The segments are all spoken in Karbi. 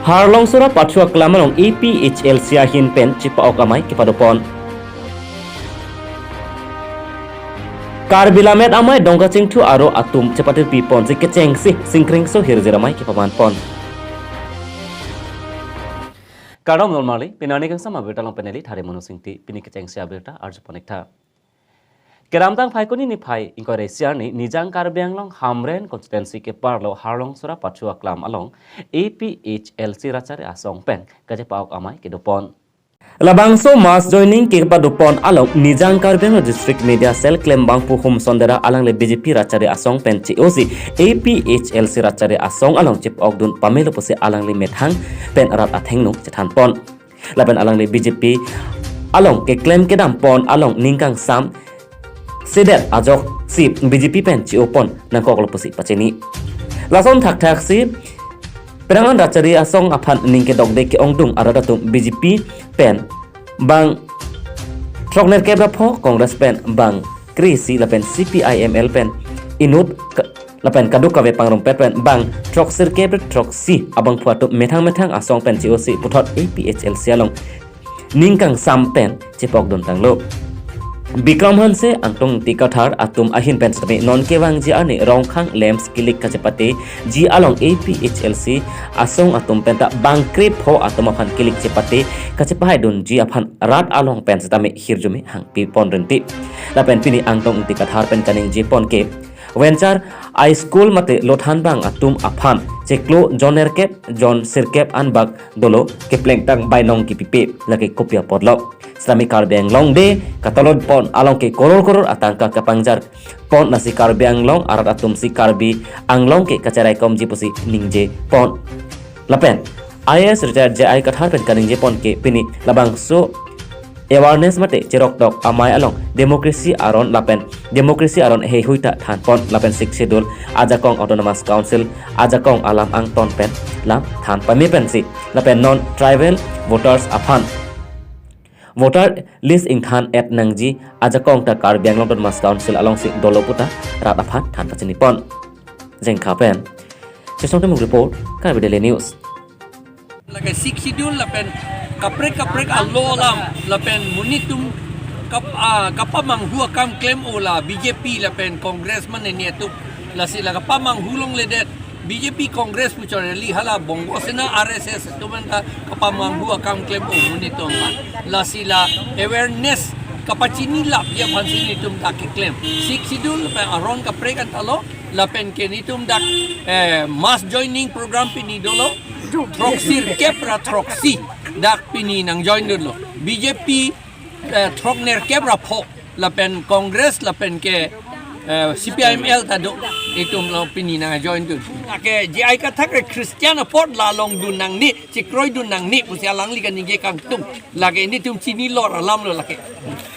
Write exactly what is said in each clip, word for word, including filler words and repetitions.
Harlongsora Pathu Aklam along A P H L C ahin pen chepa-ok amei kepadopon. Karbi Lammet Amei Dongkachingthu aro atum chepatirpi ponsi kechengsi Singkrengso hirjir amei kepamanpon. Kardom nolmarli, pini arni kangsam abirta along pen neli Thare Mono Singti, pini kechengsi abirta arjupon-iktha. Kedamtang Phaikuni niphai ingkoi ra isi arni Nijang Karbi Anglong Hamren constituency keparlo Harlongsora Pathu Aklam along A P H L C Rachari Asong pen kachepa-ok amei kedopon. Labangso mass joining kepadopon along Nijang Karbi Anglong District Media Cell klembangpo Humson Dera alangli B J P Rachari Asong pen che-osi A P H L C Rachari Asong along chepa-okdun pamelo pusi alangli methang pen rat athengno chethanpon. Lapen alangli B J P along keklem kedampon along ning kangsam sedet ajoksi B J P pen che-opon nangkoklo pusi pachini. Lason thakthaksi penang an Rachari Asong aphan ning kedokde ke-ongdung arat atum B J P pen bang throknerkep ra pho, Congress pen bang kre-isi lapen C P I M L pen inut ka-, lapen kadokave pangrumpet pen bang throksirkep ra throksi abangphu atum methang methang asong pen che-osi puthot A P H L C along ning kangsam pen chepa-okdun tanglo. Bikram Hanse, Angtong Ingti Kathar atum ahin pen setame non kevangji arni Rongkhang Lamps kilik kachepateji along A P H L C asong atum penta bang kre pho atum aphan kilik chepate kachepahaidunji aphan rat along pen setame hirjume hangpipon rinti. Lapen pini Angtong Ingti Kathar pen kaningjepon ke Venchar High School mate lothan bang atum aphan chiklo jon nerkep, jon sirkep anbak dolo, keplengtang bainong kipipe, lake kopi apotlo. Setame Karbi Anglong Day katalonpon along ke koror koror atangka kapangjarpon, lasi Karbi Anglong arat atumsi Karbi Anglong ke kacharaikomji pusi ningjepon. Lapen I A S retired J I Kathar pen kaningjepon ke pini labangso awareness mate cheroktok amei along democracy aron lapen democracy aron heihui ta thanpon lapen Sixth Schedule ajakong, Autonomous Council ajakong alam angton pen lam than pame pensi lapen non tribal voters aphan voter list ingthan-et nangji ajakong ta Karbi Anglong Autonomous Council alongsi dolo puta rat aphan than pachinipon. Jengkha pen Chesong Timung report, Karbi Daily News. Lake Sixth Schedule lapen kaprek kaprek a-law alam lapen monit atum kap-, ah, kapamanghu akam klem-o la B J P lapen Congress mane nitum, lasi la kapamanghu longledet. B J P Congress pu choreli, hala Bongo Sena R S S atum anta kapamanghu akam klem-o monit atum aphan. Lasi la awareness kapachinilapji aphansi nitum dak keklem. Sixth Schedule lapen aron kaprek anta lo, lapen ke nitum dak, eh, mass joining program pini dolo, throksirkep ra throksi dak pini nangjoindunlo. B J P, eh, throknerkep ra pho, lapen Congress, lapen ke, eh, C P I M L ta do, itum lo pini nangjoindun. Lake J I Kathar ke Christian apot la longdun nangne, chekroidun nangne pusi alangli kaningje kangtung. Lake nitum chinilor alamlo lake.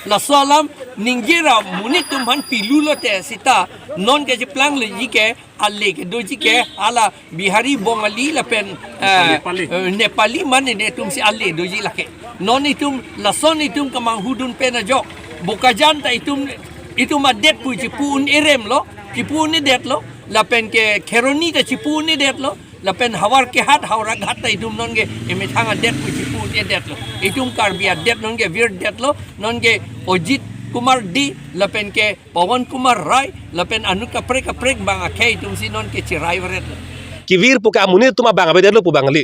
Laso alam ningje ra monit atum aphan pilulote seta non kecheplanglongji ke, ale kedoji ke hala Bihari, Bongali lapen, eh, Nepali. Eh, Nepali mane netumsi ale doji lake. Non itum lason itum kamanghu dun pen ajok, Bokajan ta itum, itum adet pu chipu un-eremlo, chipu un-edetlo, lapen ke Kheroni ta chipu un-edetlo, lapen Howraghat, Howraghat ta itum nonke emethang adet pu chipu un-edetlo. Itum Karbi adet nonke virdetlo, nonke Ajit Kumar Dey lapen ke Pawan Kumar Rai lapen anut kaprek kaprek bang akhei atumsi nonke cherai varetlo. Kevir pu ke amonit atum abang avedetlo pu bang kali.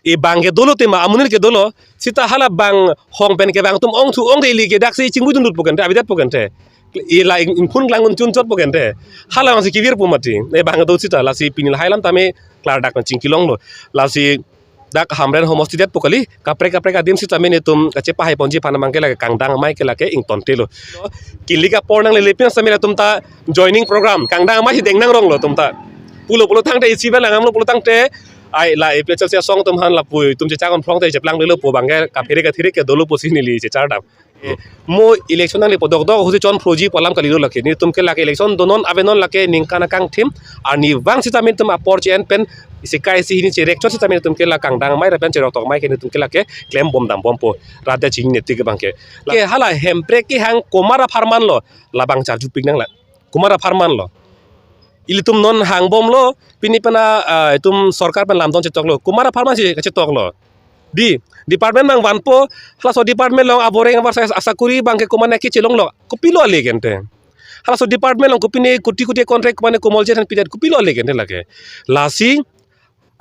E bang ke dolo tema amonit ke dolo. Seta hala bang hong pen kevang atum ongthu ongde ili ke daksi chingbuidunlut pu kente, avedetpo kente. E la ing-, ingphun klang un chunchotpo kente. Hala bangsi kevir pu mati. E bang do seta lasi pini lahai alam tame klardak pen chingkilonglo. Lasi dak Hamren homosti detpo kali, kaprek kaprek adim sitame netum kachepahaiponji aphan abang ke lake kangdang amei ke lake ingtontelo. Kilik apor nanglele pen sitame latum ta joining program, kangdang amei si deng nangronglo atum ta. Pulo pulo tangte isi ba langdamlo pulo tangte, ai la A P H L C asong atum aphan lapu itum chechak-on phlongte cheplanglelo pu abang ke kaphere kathere ke dolo pusi neli chechardam. Mo election nanglepo dokdok ahutsi chonphroji pu alam kalilo lake. Netum ke lake election donon avenon lake ningkan akangthim. Arnivang sitame netum apor che-en pen isi kai isi hini cherek chot sitame netum ke la kangdang amei lapen cheroktok amei ke netum ke lake klembom dambompo. Rat ta chinine tik abang ke. Ke hala Hemprek kehang komat apharman lo, labang charjupik nangla. Komat apharman lo. Ilitum non hangbomlo, pini pen a, ah, itum sorkar pen lamdon chetoklo. Komat apharman si kachetoklo? Dei, department abang vanpo, halaso department along aboreng abar asakuri abangke komatne kachelonglo. Kopilo ale ke ante? Halaso department along kopine koti koti contract komatne komoljet aphan pidet, kopilo ale ke ante lake? Lasi,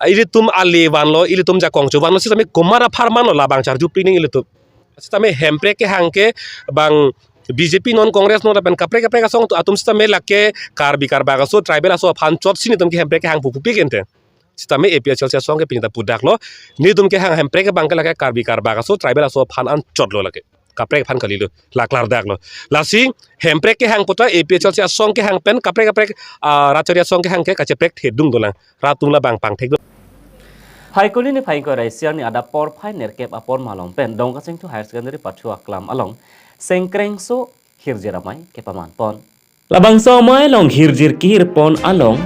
ilitum ale vanlo, ilitum jakong chovan lo, sitame komat apharman lo labang charju pining ilitum. Sitame Hemprek kehang ke bang B J P non, Congress non lapen kaprek kaprek asong atum sitame lake Karbi Karbak aso, tribal aso aphan chotsi netum ke Hemprek kehang pu pupi ke ante. Sitame A P H L C asong ke pini ta pudaklo, netum kehang Hemprek abangke lake Karbi Karbak aso, tribal aso aphan anchotlo lake. Kaprek aphan kalilo, la klardaklo. Lasi Hemprek kehang puta A P H L C asong kehang pen kaprek kaprek, ah, rat chari asong kehang ke kacheprek thedung dolang. Rat atum labang pangthek do. High School ni phai ko raisiar ni adap porphai nerkep apor malong pen Dongkachingthu Higher Secondary pathu aklam along Sengkrengso Hirjir Amei kepaman pon. Labangso amei along hirjir kehir pon along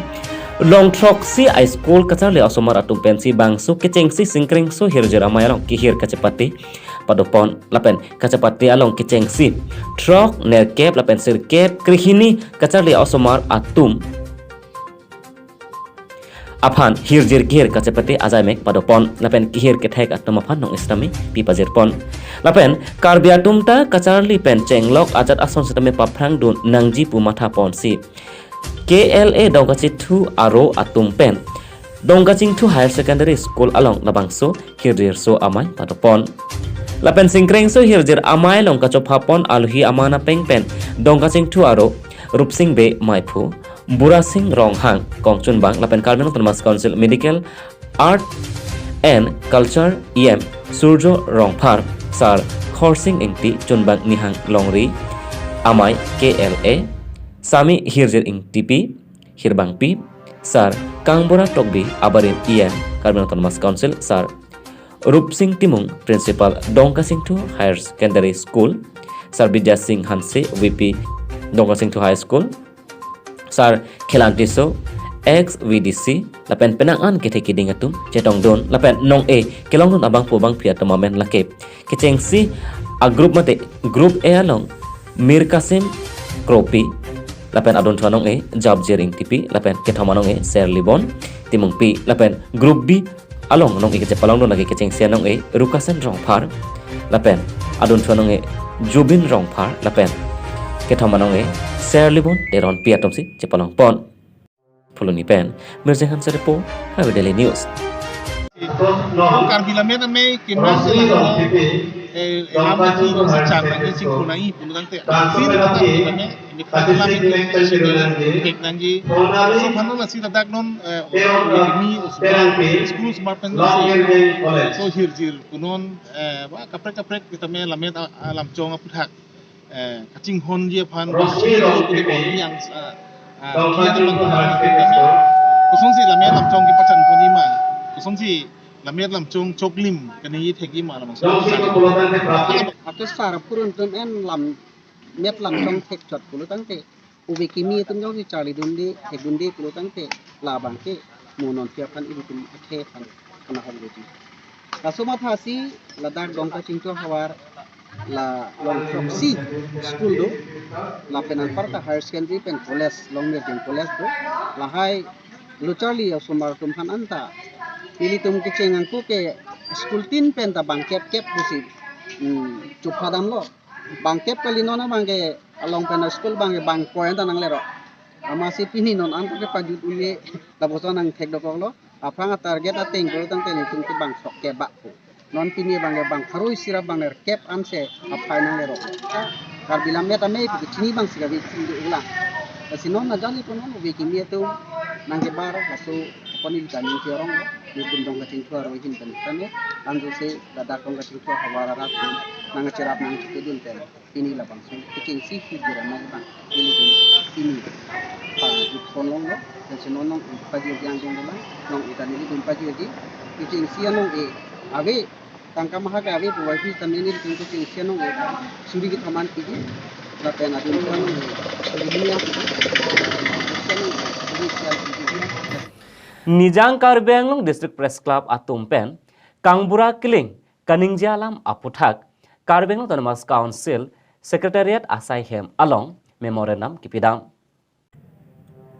long throksi a school kacharli osomar atum pensi bangso kechengsi Sengkrengso Hirjir Amei along kehir kachepate padopon lapen kachepate along kechengsi throk nerkep lapen sirkep krehini kacharli osomar atum aphan hirjir kehir kachepate ajaimek padopon lapen kehir kethek atum aphan nong sitame pi pajirpon. Lapen Karbi atum ta kacharli pen chenglok ajat ason sitame paphrangdun nangji pu matha ponsi K L A Dongkachingthu aro atum pen Dongkachingthu Higher Secondary School along labangso hirjirso amei padopon. Lapen Sengkrengso Hirjir Amei along kachophapon alohi aman apeng pen Dongkachingthu aro Rupsing Bey Meiphu, Burasing Ronghang kongchunbang lapen Karbi Anglong Autonomous Council Medical, Art and Culture E M Surjo Rongphar, Sir Khorsing Ingti chunbang nihang longri amei K L A, Sami Hirjir Ingtipi hirbangpi, Sir Kangbura Tokbi abarim E M Karbi Anglong Autonomous Council, Sir Rupsing Timung Principal Dongkachingthu Higher Secondary School, Sir Bidya Singh Hanse V P Dongkachingthu High School, Sir Khelan Tisso ex V D C lapen penang an kethe kiding atum chetongdun lapen nong-e kelongdun abangpo bangpi atum amen lake kechengsi a group mate group A along Mir Kasim Kropi lapen adunthu anong-e Japjir Ingtipi lapen kethom anong-e Serlibon Timungpi lapen group B along nong-e kachepalongdun lake kechengsi anong-e Rukasen Rongphar lapen adunthu anong-e Jubin Rongphar lapen kethom anong-e Serlibon Teronpi atumsi chepalongpon. Phuloni pen Mirjeng Hanse report, Karbi Daily News. Karbi Lammet Amei kinma si, eh, lam ki si chang nangji, si khun nangji pulo tangte, si Karbi Lammet, ini Karbi Lammet Amei si thek nangji. Si phano lasi ladak non, eh, kimi school smart pen si, so hirjir punon, eh, ba kaprek kaprek sitame lammet a, a lamchong aphuthak. Eh, kachinghonji aphan, kosonsi lammet lamchong kepachan ponji ma, kosonsi lammet lamchong choklim kaningje thekji ma, labangso. Ato sar purun tum en lammet lamchong thekchot pulo tangte, ove kimi atum jongsi charlidunde, thekdunde pulo tangte, labangke mo nonke aphan ilitum athe aphan kana hok doji. Laso mathasi ladak Dongkachingthu ahavar la long throksi school do, lapen anparta higher secondary pen college, Longmirjeng College do, lahai lo charli osomar atum aphan anta ilitum kecheng angku ke school tin pen ta bangkep kep pusi, hmm, chopha damlo. Bangkep kali non abangke along pen school abangke bang point ta nanglero. Amatsi pini non anta kepajut un-e lapuson nangthek dokoklo. Aphrang a target ateng pulo tangte nelitum ke bang sok kebak pu. Non pini abangke bang pharo isi ra bang nerkep ansi aphai nanglero. Karbi Lammet Amei pu kechini abangsi kave chini do ulang. Lasi non ajat ni pu non ove kimi atum nangkebar, laso apon ili kaning si arong lo. Nelitum Dongkachingthu aro ahin pen tame, anjo si ladak Dongkachingthu ahavar arat atum nangcherap nangchipedun pen pini labangso kechengsi hirjir amei abang ilitum pini pajut ponlonglo. Lasi non nong-e pajirji angjong dolang, nong-e ta nelitum pajirji. Kechengsi anong-e ave, tangka mahak ave pu vai pi tame nelitum kechengsi anong-e suri kethom an piji, lapen adunthu anong-e suri hini an piji, suri sial piji. Nijang Karbi Anglong District Press Club atum pen Kangbura Kiling kaningje alam aphuthak Karbi Anglong Autonomous Council Secretariat asai hem along memorandum kipidam.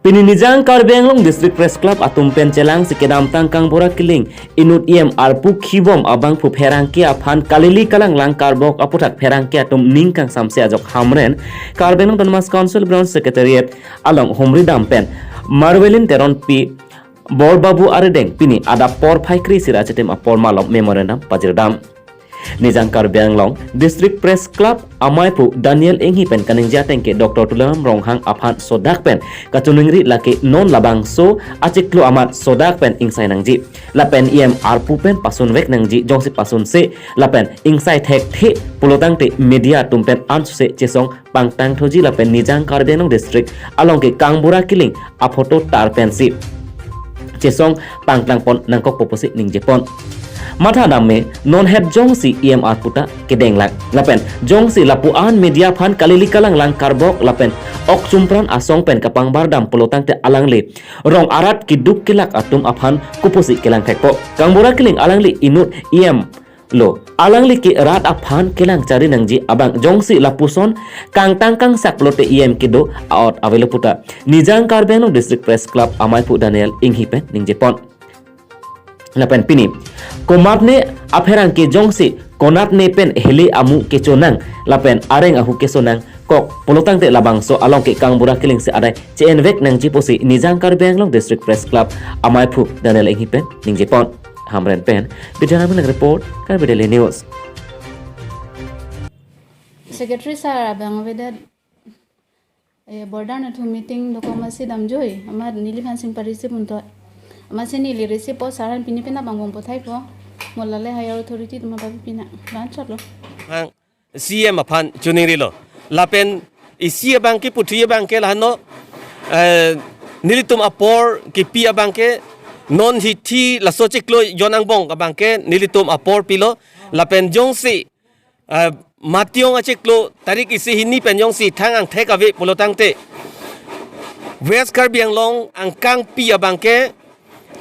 Pini Nijang Karbi Anglong District Press Club atum pen chelangsi kedamtang Kangbura Kiling inut E M arpu khibom abangphu pherangke aphan kalili kalanglang karbok aputhak pherangke atum ning kangsamse ajok Hamren Karbi Anglong Autonomous Council Branch Secretariat along humridam pen Marvelin Teronpi Borbabu arideng pini adap porphai kre-isi ra achitim apor malom memorandum pajirdam. Nijang Karbi Anglong District Press Club amaiphu Daniel Inghi pen kaningje ateng ke Doctor Tuliram Ronghang aphan sodak pen kachiningri lake non labangso achiklo amat sodak pen ingsai nangji. Lapen E M arpu pen pasunvek nangji, jongsi pasunse lapen ingsai thekthe pulotangte media atum pen ansose chesong pangtang thuji lapen Nijang Karbi Anglong District along ke Kangbura Kiling aphoto tar pensi chesong pangtang pon nangkokpo pusi ningjepon. Matha dam me non het jongsi E M arpu ta kedenglang lapen jongsi lapu-an media aphan kalili kalanglang karbok lapen ok chumpran asong pen kapangbardam pulotangte alangli rong arat keduk kelak atum aphan kopusi kelang thekpo. Kangbura Kiling alangli inut E M lo. Alangli ke rat aphan kelang chari nangji abang jongsi lapuson kangtang kangsak pulote E M kedo a-ot avelo puta Nijang Karbi Anglong District Press Club amaiphu Daniel Inghi pen ningjepon. Lapen pini komatne apherangke jongsi konatne pen hele amu kechonang lapen areng ahu kesonang kok pulotangte labangso along ke Kangbura Kiling si adai che-envek nangji pusi Nijang Karbi Anglong District Press Club amaiphu Daniel Inghi pen ningjepon. Hamren pen Bidyaraman report, Karbi Daily News. Secretary sir abang avedet, eh, border nathu meeting dokok amatsi damjoi, amat neliphan sing pa-receive unto. Amatsi neli receive po, sir aphan pini pen abang bompo thai po. Molale higher authority atum aphan pina. Lan chotlo. Hang C M aphan chiningrilo. Lapen isi abang ke puthi abang ke lahenlo, eh, nelitum apor kipi abang ke non hithi laso chiklo jon angbong abang ke nelitum apor pilo. Lapen jongsi, eh, Mationg achiklo tarik isi hini pen jongsi thang angthek ave pulotangte West Karbi Anglong angkangpi abang ke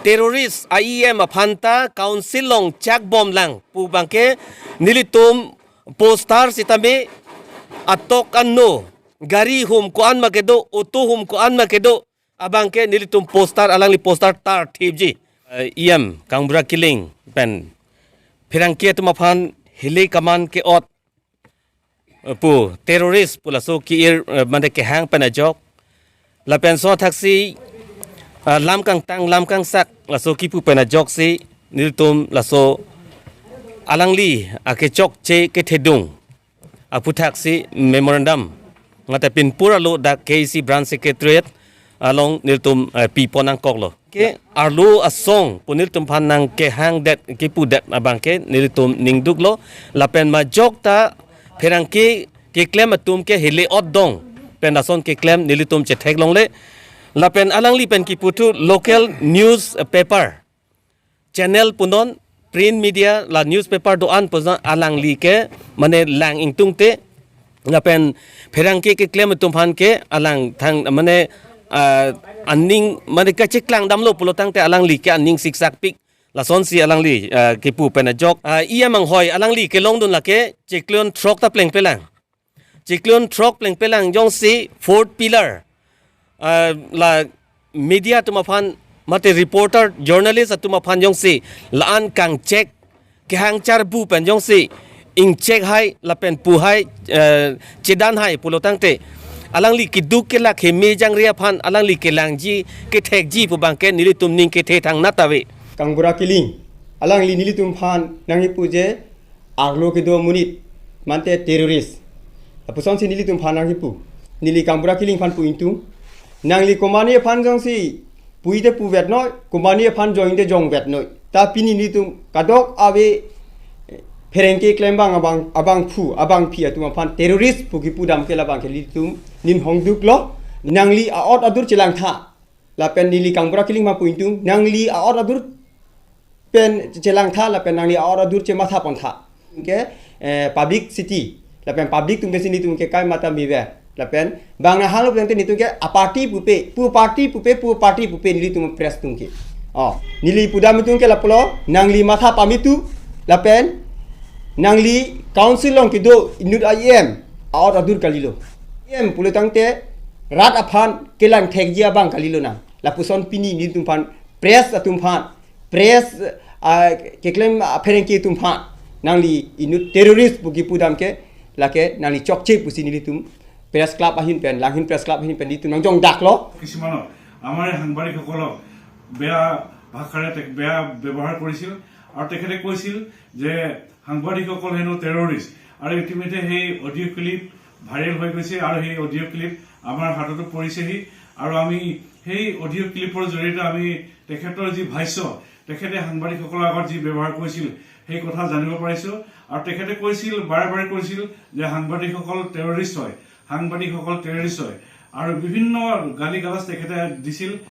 terrorist a-E M aphan ta council along chakbomlang pu abang ke nelitum poster sitame atok ano gari hum ko-an ma kedo, auto hum ko-an ma kedo abang ke nelitum poster, alangli poster tar thipji. Eh, E M Kangbura Kiling pen pherangke atum aphan hele kaman ke-ot, eh, pu terrorist pu laso ke-ir, eh, mane kehang pen ajok. Lapen so thaksi, ah, lam kangtang lam kangsak laso kipu pen ajoksi nelitum laso alangli akechokche kethedung aphuthaksi memorandum ngata pinpur alo dak K A C Branch Secretariat along nelitum, eh, pipon nangkoklo. Ke arlo asong pu nelitum aphan nangkehangdet kipudet abang ke nelitum ningduklo, lapen majok ta pherangke keklem atum ke hele-ot dong pen lason keklem nelitum chetheklongle. Lapen alangli pen kiputhu local newspaper channel punon, print media la newspaper do-an punon alangli ke mane lang ingtungte, lapen pherangke keklem atum aphan ke alang thang mane, ah, aning mane kacheklang damlo pulotangte alangli ke aning siksakpik. Lasonsi alangli, ah, kipu pen ajok. Ah, E M anghoi alangli kelongdun lake chiklo throk ta plengpelang. Chiklo throk plengpelang jongsi fourth pillar, ah, la media atum aphan mate reporter, journalist atum aphan jongsi la-an kangchek kehang charbu pen jongsi ingchek hai lapen pu hai, eh, chedan hai pulotangte alangli keduk kelak heme jangre aphan alangli kelangji kethekji pu abang ke nelitum ning kethe thangnat ave. Kangbura Kiling alangli nelitum aphan nangkipu je arlo kedo amonit mate terrorist. Lapusonsi nelitum aphan nangkipu. Neli Kangbura Kiling aphan pu ingtung. Nangli komane aphan jongsi puite puvet noi, komane aphan jongte jongvet noi. Ta pini nelitum kadokave, eh, pherangke klembang abang, abangphu, abangpi atum aphan terrorist pu kipu dam ke labang ke nelitum ning hongduklo. Nangli a-ot adur chelangtha. Lapen neli Kangbura Kiling aphan pu ingtung, nangli a-ot adur pen chelangtha lapen nangli a-ot adur chematha pontha. Ke, eh, publicity. Lapen public atum ke si nelitum ke kai mata mive. Lapen bang nahalo pen te nelitum ke a-party pupe, pu party pupe, pu party pupe nelitum press atum ke. Oh, neli pudam atum ke lapulo, nangli matha pamitu, lapen nangli council along kedo inut a-E M a-ot adur kalilo. E M pulotangte rat aphan kelang thekji abang kalilo nang. Lapuson pini nelitum aphan, press atum aphan, press, ah, keklem apherengke atum aphan, nangli inut terrorist pu kipu dam ke, lake nangli chokche pusi nelitum press club ahin pen, Langhin Press Club ahin pen nelitum nangjongdaklo. কিছুমানক, আমাৰ এই সাংবাদিকসকলক বেয়া ভাষাৰে তে-, বেয়া ব্যৱহাৰ কৰিছিল আৰু তেখেতে কৈছিল যে সাংবাদিকসকল হেনো টেৰৰিষ্ট। আৰু ইতিমধ্যে সেই অডিঅ' ক্লিপ ভাইৰেল হৈ গৈছে আৰু সেই অডিঅ' ক্লিপ আমাৰ হাততো পৰিছেহি। আৰু আমি সেই অডিঅ' ক্লিপৰ জৰিয়তে আমি তেখেতৰ যি ভাষ্য, তেখেতে সাংবাদিকসকলৰ আগত যি ব্যৱহাৰ কৰিছিল, সেই কথা জানিব পাৰিছো। আৰু তেখেতে কৈছিল, বাৰে বাৰে কৈছিল যে সাংবাদিকসকল টেৰৰিষ্ট হয়, সাংবাদিকসকল টেৰৰিষ্ট হয়, আৰু বিভিন্ন গালি গালাজ তেখেতে দিছিল।